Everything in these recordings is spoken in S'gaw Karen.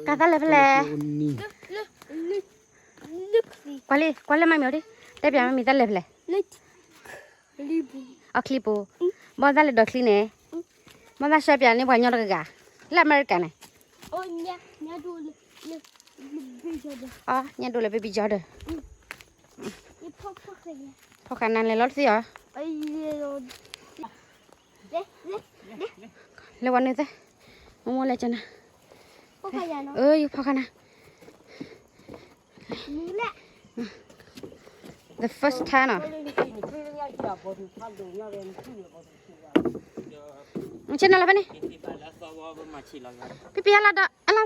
ကသးလဲၤဖဲလဲၣ်. ကွၢ်လံ, ကွၢ်လၢမၤမံၤအီၤဒ်, တဲပၠးမၤမံၤသးလဲၤဖဲလဲၣ်. အချံပူၤ, ဘီသးလဲၤဒိးချံန့ၣ်, ဘီသးဆှၢပၠးန့ၢ်ပှၤညီတဂၤဂၤ, လၢအမဲရကၤန့ၣ်. အီ, ညၣ်ဒိၣ်လၢ baby Jordan. ဖီၣ်ဃာ်နၤလဲၤလီၤတသ့အီၤ. လဲၤဝဲန့ၣ်သ့, မိၢ်မိၢ်လဲၤကနၤ, ယဖီၣ်ဃာ်နၤ, the first time နီၤ. ဆ့ၣ်နီၤလီၤဖဲန့ၣ်, ပပီအလီၤဒီး အလီၤ,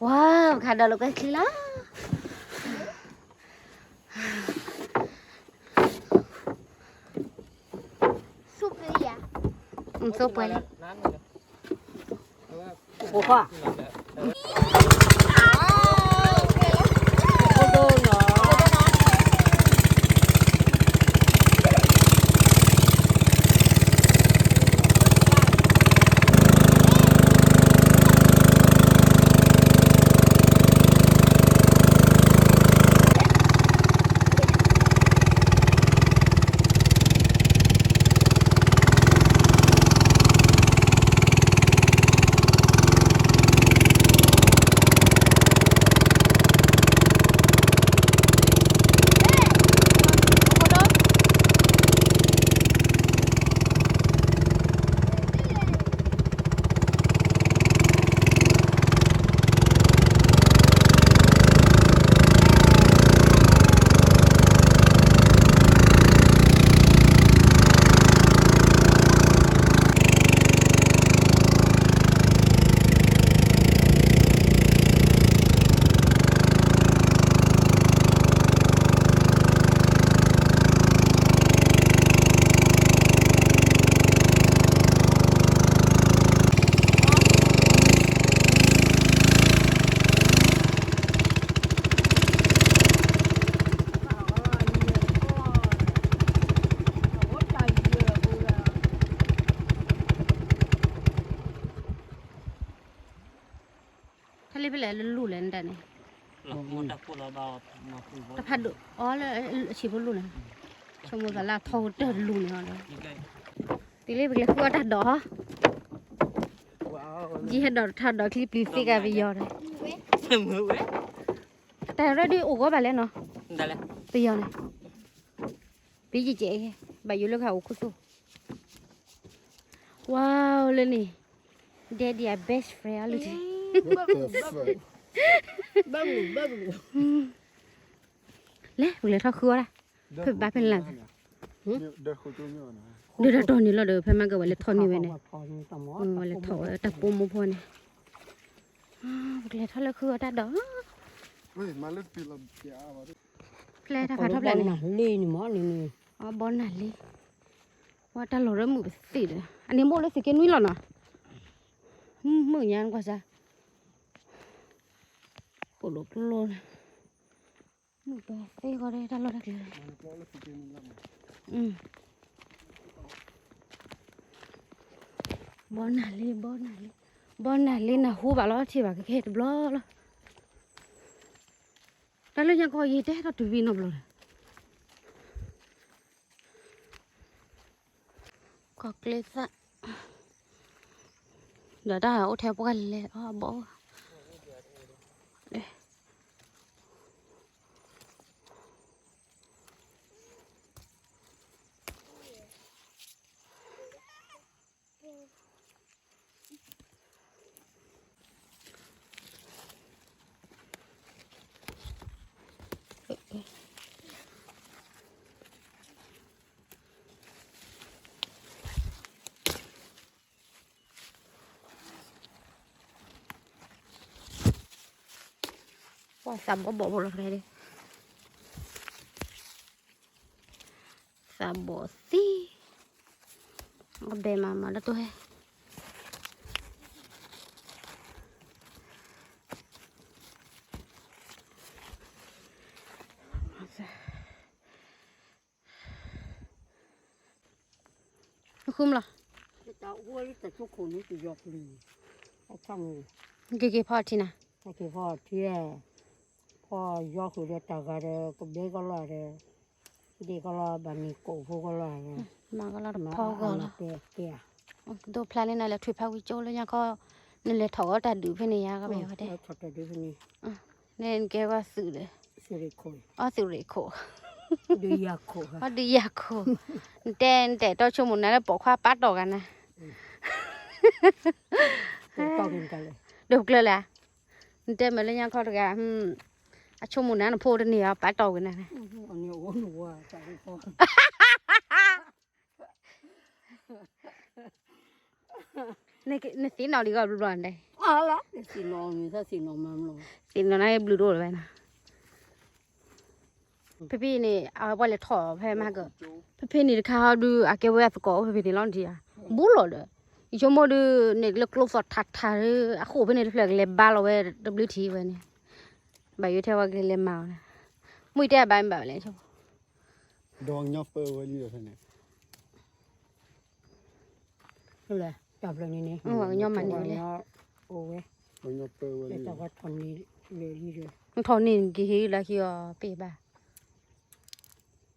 ဝါ, ပခါဒီးလိာ်ကွဲချံလီၤ. သိပှဲၤလံ. ထီၣ်လံဖဲလဲၣ်လၢလူၢ်လဲၣ်နတၢ်န့ၣ်, တဖးဒိၣ်အီၤလၢအဆံးဖိလူၢ်န့ၣ်, ဆိကမိၣ်သးလၢအထီကတၢၢ်တလူၢ်န့ၣ်ဒီး, တုၤလၢပကလဲၤဃုအီၣ်တၢ်ဒိး, ယဟဲဒိးထါဒိးချံပျံၤသ့ကၤပယီၤဒီး, တၢ်ရဲၣ်ဒုးအိၣ်ဂီၢ်ဘၣ်လဲၣ်နီၤ, ပယီၤန့ၣ်, ပယီၤကဲ, ဘၣ်ယိၣ်လၢကဟးအိၣ်ခိၣ်သိ, ဝါလၢန့ၣ်, Daddy အ best friend အလီၤ, လဲၤ ပကလဲၤထီၣ်ဃုအီၣ်တၢ်, ဖဲဘၣ်ဖဲလၢ်, ဒီးတၢ်တီၢ်န့ၣ်လီၤဒီး ဖဲမၤကဝဲလဲၤထီၣ်န့ၢ်ဝဲန့ၣ်, ဝဲလဲၤထီၣ်ဝဲတၢ်ပိာ်မိၢ်ဖိန့ၣ်, ပကလဲၤထီၣ်လၢဃုအီၣ်တၢ်ဒိး, ဖဲတၢ်ဖးထီၣ်ဖျဲးန့ၣ်, အဘီနၤလံ, ဝဲတၢ်လီၢ်ရၢမုာ်ပသ့ၣ်ဒီး အန့ၣ်မိၢ်လၢသုးက့နွံလီၤနီၤ, မုာ်ညါကွၢ်စၢ်, ပိာ်လိာ်ကျိန့ၣ်, မုာ်ပသ့ၣ်ဃီဒီးတၢ်လီၢ်တၢ်ကျဲ, ဘီနၤလံ ဘီနၤလံ, ဘီနၤလံနၢ်ဟူဘၣ်လီၤထံၣ်ဘၣ်ကခဲတဘျီလီၤ, တၢ်လၢညါကီၢ်ယံၤတဲထီၣ်တုၤဝံၤနီတဘျီဒီး ကီၢ်ကျဲသၣ်, ဒီးတၢ်အိၣ်ထဲပှၢ်လဲၤအီၣ်ဘီ, ပှၤသးဘီဘီဖိလီၤ ကျဲဒၣ်, သးဘီသံ, အဘဲမၤမၤလၢတိၢ်ဟဲ သး ဃုမလီၤ, တၢ်အိၣ်ဝဲလၢတၢ်ကၠိခိၣ်န့ၣ် ကယီၤပျံၤ, အခါန့ၣ်, က့ၤက့ၤဖီအထံနၤ, တၢ်က့ၤဖီအထံ, ဖီယီၤဃုာ်ဒီးတၢ်ဂၤဒီး ကဘဲကီလီၤဒီး, ဒ့ၣ်ကီလီၤ ဘၣ်မ့ၢ်ကိၣ်ဖိကီလီၤ, မၤကီလီၤတဖီဂီၤလီၤ, တဲတဲ, ဒိဖျါန့ၣ် နလဲၤထွံၣ်ဖးဝံကၠိလၢညါခီ, နလဲၤထီၣ်ဂီၤတၢ်ဒုးဖဲန့ၣ်ယါကဘၣ်ယါဝဲတဲ, န့ၣ်နကဲဝဲသုးဒီး, အီသုးရ့ၣ်ခိၣ်, အီဒုးယၤခိၣ်, နတဲ နတဲတီဆိကမိၣ်နၤလၢပိာ်ခွါပာ်တီၢ်ဂၤနၤ, ဒိၣ်ကျၢၤလဲၣ်, နတဲမ့ၢ်လၢညါခီတဂၤ, အဆိကမိၣ်နၤနဖိတန့ၢ်အီၤ ပာ်တီၢ်ဝဲနၤ, နသ့ၣ်နီၣ်လံဂီၢ်ဘျီဘျီန့ၣ်, သ့ၣ်နီၣ်န့ၣ်ဘျုးဒိၣ်လီၤဝဲနီၤ, ဖဲဖဲန့ၣ် အဝဲပှၤလဲၤထီၣ်ဖဲမၤက, ဖဲဖဲန့ၣ်တခါဟီဒုး အကဲဝဲအသကိးအိၣ်ဖဲဖဲန့ၣ်လီၤနထံၣ်ဧါ, ဘူးလီၤဒီး, ယဆိကမိၣ်ဒုး န့ၣ်လၢကျိသီၣ်ထးထးဒီး အဃိဖဲန့ၣ်တဖျၢၣ်ကလဲၤဘါလီၤဝဲတဘျုးထံၣ်ဝဲန့ၣ်, ဘၣ်ယိၣ်ထဲဝဲကလဲၤမၤအီၤန့ၣ်, မုၢ်တဲအဘၣ်မ့ၢ်ဘၣ်ဝဲလဲၣ်, ဒီးကညီပၢဝဲလံဒီးဖဲန့ၣ် တၢ်ဖျၢၣ်န့ၣ်န့ၣ်, ကညီမၤန့ၢ်ဝဲလဲၣ်, အိၣ်ဝဲ, တၢ်ဝဲထီၣ်န့ၢ်လၢလံဒီး, ထီၣ်န့ၢ်ကဟ့ၣ်လၢခံအီၤပ့ၢ်ဘၣ်,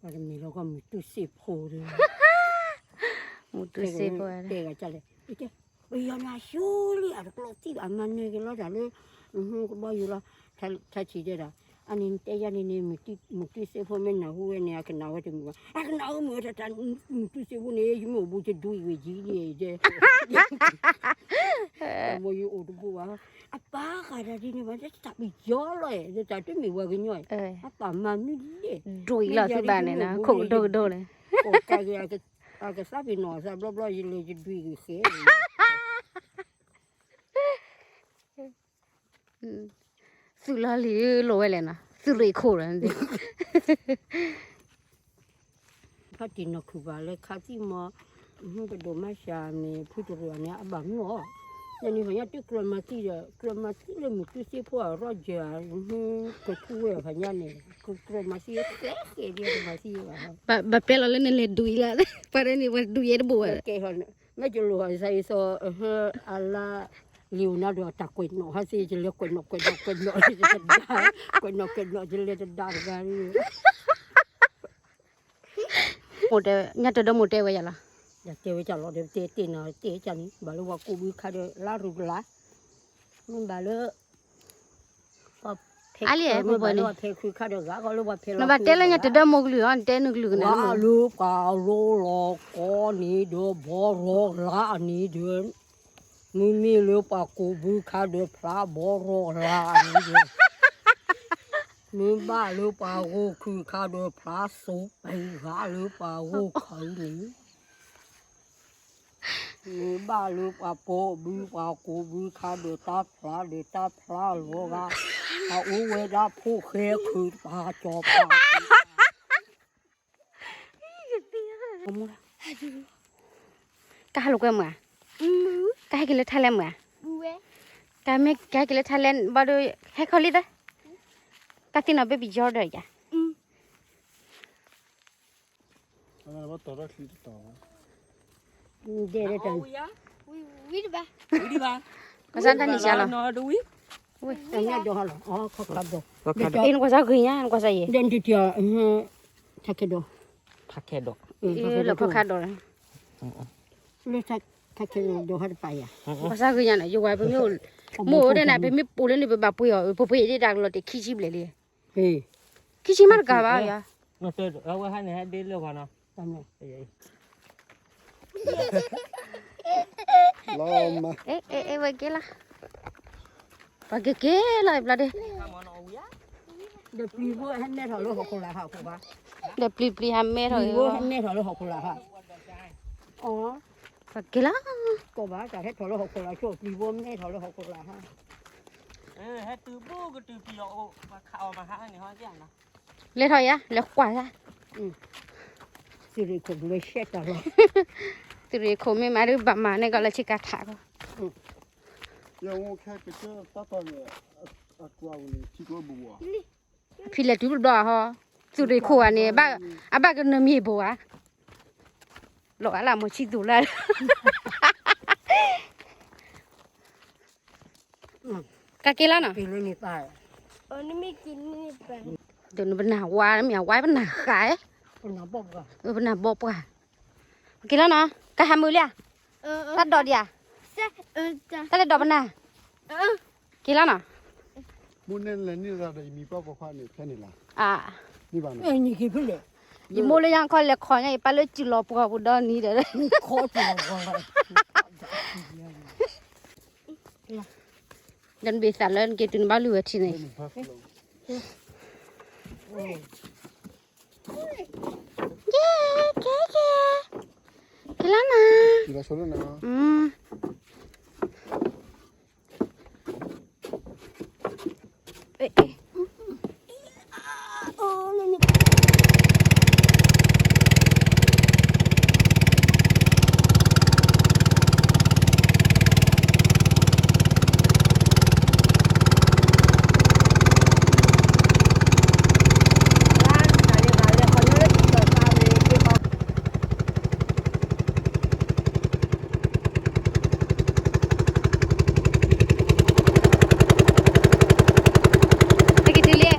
ပှၤတမ့ၢ်လီၤကီမုၢ်တူၢ်စ့ဖိဒီး, မုၢ်တူၢ်စ့ဖိတဲဂၤလဲၣ်, ပယီၤန့ၣ်အဆူလံ အတကျိးသံဘၣ် အမၤနၢၤက့ၤလီၤတၢ်လၢ, ကဘီယူၤလီၤ, ထါဆံးတဲဒၣ်, အန့ၣ်တဲယၤန့ၣ်န့ၣ် မုၢ်တူၢ်စ့ဖိမ့ၢ်နၢ်ဟူဝဲန့ၣ် အကနၣ်ဝဲတမုာ်ဘၣ်, အကနၣ်ဝဲမုာ်ဝဲတၢ် မုၢ်တူၢ်စ့ဖိန့ၣ် ယမ့ၢ်အိၣ်ဘူးယဒွံးဝဲကံလံ, တၢ်မိၢ်ယအိၣ်တဘူးဘၣ်, အပာ်ဃာ်တၢ်ဒ်န့ၣ်ဘၣ် တၢ်ပယီၤလီၤ, တၢ်တမ့ၢ်ပှၤကညီ, အပာ်မၤမနုၤလဲၣ်, ဒွံးလီၤသုဘၣ်န့ၣ်နီၤ ခိၣ်ကဒိကဒိန့ၣ်, အကသးပ့ၤနီၣ်သးဘျီဘျီ ယလဲၤယဒွံးဂ့ၤဃဲ, သုးလီၤလံၤလိာ်ဝဲလဲၣ်နီၤ သုးရ့ၣ်ခိၣ်လီၤ, ဖါတံၢ်နီၢ်ခုၣ်ဘၣ်လၢခးသံမီၤ, ပဒိၣ်မါရှၤန့ၣ် ဖုတရူးအန့ၣ် အဘၣ်မနုၤအီၤ, ယန့ၣ် ပှၤညါတကြၢးမၤသံဒီး ကြၢးမၤသံလၢမုၢ်တူၢ်စ့ဖိအရီၣ်ယၢၤ, ကထူဝဲပှၤညါန့ၣ် ကကြၢးမၤသံကျဲဃဲဒ်တမၤသံဘၣ်, ဘၣ်ပျဲလီၤလၢနလဲၤဒွံးလၢ, ပှၤဒ်န့ၣ်ပှၤဒွံးယဲတဘိဘၣ်, မ့ၢ်ယလိာ်အစၢ်အံၤစီၤ, အလါ, လံာ်အိၣ်နါဒီးတၢ်ကွဲးနီၣ်ဟါစ့ ယလဲၤကွဲးနီၣ်ကွဲးနီၣ်ကွဲးနီၣ်, ကွဲးနီၣ်ကွဲးနီၣ် ယလဲၤတဒါတဂၤ, မိၢ်တဲ, ညါတဒီမိၢ်တဲဝဲယၤလီၤ, ယတဲဝဲကၢ်လီၤဒီး တဲတဲနၤတဲကၢ်န့ၣ် ဘၣ်လၢပှၤကူးဘုခါဒီးလါရူကလါ, မ့ၢ်ဘၣ်လၢ, အါလံ, မ့ၢ်ဘၣ်လၢပှၤဖဲခုခါဒီးဂၤကီလၢပှၤဖဲလီၤ, နဘၣ်တဲလၢညါတဒီမိၢ်ကလုၢ်အီၤ နတဲနုာ်ကလုၢ်ကနၣ်, ဝါလၢပှၤလိလီၤကီန့ၣ်ဒီးဘီရီလါန့ၣ်ဒီး, မ့မ့ၢ်လၢပှၤကူးဘုခါဒီးဖျါဘီရီလါန့ၣ်ဒီး, မ့ၢ်ဘၣ်လၢပှၤဂီၢ်ခုၣ်ခါဒီးဖျါစိးပံၤဂၤလၢပှၤဂီၢ်ခုၣ်န့ၣ်, မ့ၢ်ဘၣ်လၢပှၤပိာ်ဘုပှၤကူးဘုခါဒီးတၢ်ဖျါဒီးတၢ်ဖျါလီၤဂၤ, အအိၣ်ဝဲဒၣ်ဖိၣ်ဃဲခုၣ်ပာ်စီၤပာ်, ကဟဲလိာ်ကွဲမုာ်ဧါ, ကဟဲက့ၤလၢထါလဲမုာ်ဧါ, ကမ့ၢ်ကဟဲက့ၤလၢထါလဲဘၣ်ဒီး, ဟဲခီလံသၢ, ကသ့ၣ်နီၣ်ဘ့ၣ်ဘံၣ်ယီဒီးယၤ ဒဲဒဲတၢ်, ဝံၤဘၣ်, ကစၢ်တၢ်န့ၣ်စှၤလီၤ, ဝံၤ, တၢ်ညၣ်ဒိးဟါလီၤ, အ့ နကွၢ်စၢ်ဂ့ၤညါ နကွၢ်စၢ်ယဲ, ဒဲနတထံၣ်, ထါခဲဒိး, ထါခဲဒိး, လၢခီခါဒိး, လၢထါခဲဒိးဟါတပာ်ယၤ, နကွၢ်စၢ်ဂ့ၤညါန့ၣ် ယဝဲပမ့ၢ်, မိၢ်အိၣ်ဒဲနၤ ပမ့ၢ်ပိာ်လၢန့ၣ် ပဘၣ်ပှ့ၤအီၤ ပပှ့ၤဒ်တၢ်ကလီၤတ့ၢ်ခံဆံဘျဲၣ်လံ, ခံဆံမးတကးဘၣ်ယၤ, ဝဲဟဲန့ၣ်ဟဲဒ့လၢပှၤနီၤ, လီၤမး, ဝဲက့ၤလီၤ, ပှၤက့ၤက့ၤလီၤဘျီဒ့, ဒီးပျံၤဖိဟဲမဲထီၣ်လၢဟီၣ်ခိၣ်လာ်ဟး, ဒီးပျံၤပျံၤဟးမဲထီၣ်, ဟဲမဲထီၣ်လၢဟီၣ်ခိၣ်လာ်ဟး, ပှၤက့ၤလီၤ, ကိးဘၣ်တၢ်ဟဲထီၣ်လၢဟီၣ်ခိၣ်လာ်ဆိ ပျံၤဖိမဲထီၣ်လၢဟီၣ်ခိၣ်လာ်ဟး, ဟဲတုၤဘူကတုၤပျံၤအီၤအိၣ်, ပှၤခးအီၤမဟါန့ၣ်ဟီ, လဲၤထီၣ်ယၤ လဲၤကွၢ်ယၤ, သုးရ့ၣ်ခိၣ်ဘျၢရှဲတၢ်လီၤ, သုးရ့ၣ်ခိၣ်မ့ၢ်မးဒုးဘၣ်မၤန့ၢ်ကီးလၢဆ့ကၤထးကီး, ဖံလဲၤတုၤတဘျီဟီ, သုးရ့ၣ်ခိၣ်ဧါန့ၣ်, အဘၣ်ကနၢၤမံၤဘိဧါ, လီၤအလၢမိၢ်ဆံသူၣ်လၢ ကက့ၤလီၤနီၤ, ဒ်နပနၢ်ဝါ မ့ၢ်အဝါပနၢ်ဃာ်, ပနၢ်ဘီၣ်ပှၢ်, က့ၤလီၤနီၤ, ကဟးမုာ်လံဧါ, တၢ်ဒိးဒံးဧါ, တၢ်လဲၤဒိးပနၢ်, က့ၤလီၤနီၤ, မ့ၢ်လဲၤန့ၢ်ဒီးယမံၤပှၢ်ပိာ်ခွါန့ၣ် ဖဲန့ၣ်လီၤ, ယမိၢ်လၢညါခီလဲၤခီညါ ယပၢ်လၢစုလီၤပှီၢ်ပူၤဒီနံၤဒီး ဒီးနဘ့ၣ်သးလၢနက့ၤတုၤနဘၣ်လုၢ်ဝဲထံန့ၣ်, က့ၤလီၤနီၤ,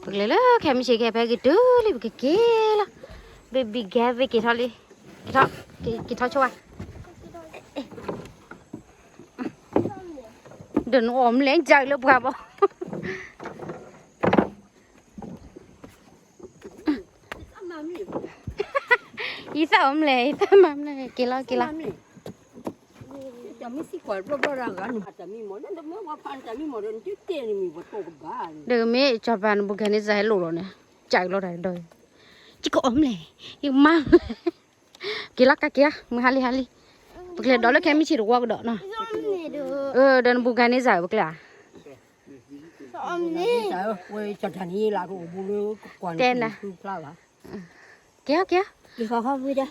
ပကလဲၤလၢခဲမုၢ်ဆ့ၣ်ခဲ ဖဲက့ၤတုၤလံ ပကက့ၤလီၤ, baby girl က့ၤထီၣ်လံ, က့ၤထီၣ်ဆိဝဲ, ဒီးနအီၣ်မလဲၣ် ကၢ်လၢပှၤဘီ ယသးအိၣ်မလဲၣ် ယသးမၤမလဲၣ် က့ၤလီၤ က့ၤလီၤ, ဒီးမ့ၢ်စီၤပၤနဘူးကၤန့ၣ် စၢ်ဟဲလိာ်လီၤန့ၣ်, ကၢ်လီၤတၢ်ဒီး, ယကအီၣ်မလဲၣ်, ယမၤမလဲၣ်, က့ၤလီၤ ကက့ၤဧါ, မုၢ်ဟါလံ ဟါလံ, ပကလဲၤဒိးလၢခဲမုၢ်ဆ့ၣ်တဝီကဒီးနီၤ, ဒီးနဘူးကၤန့ၣ် စၢ်ပကလဲၤဧါ, တဲနၤ, က့ၤဧါ က့ၤဧါ,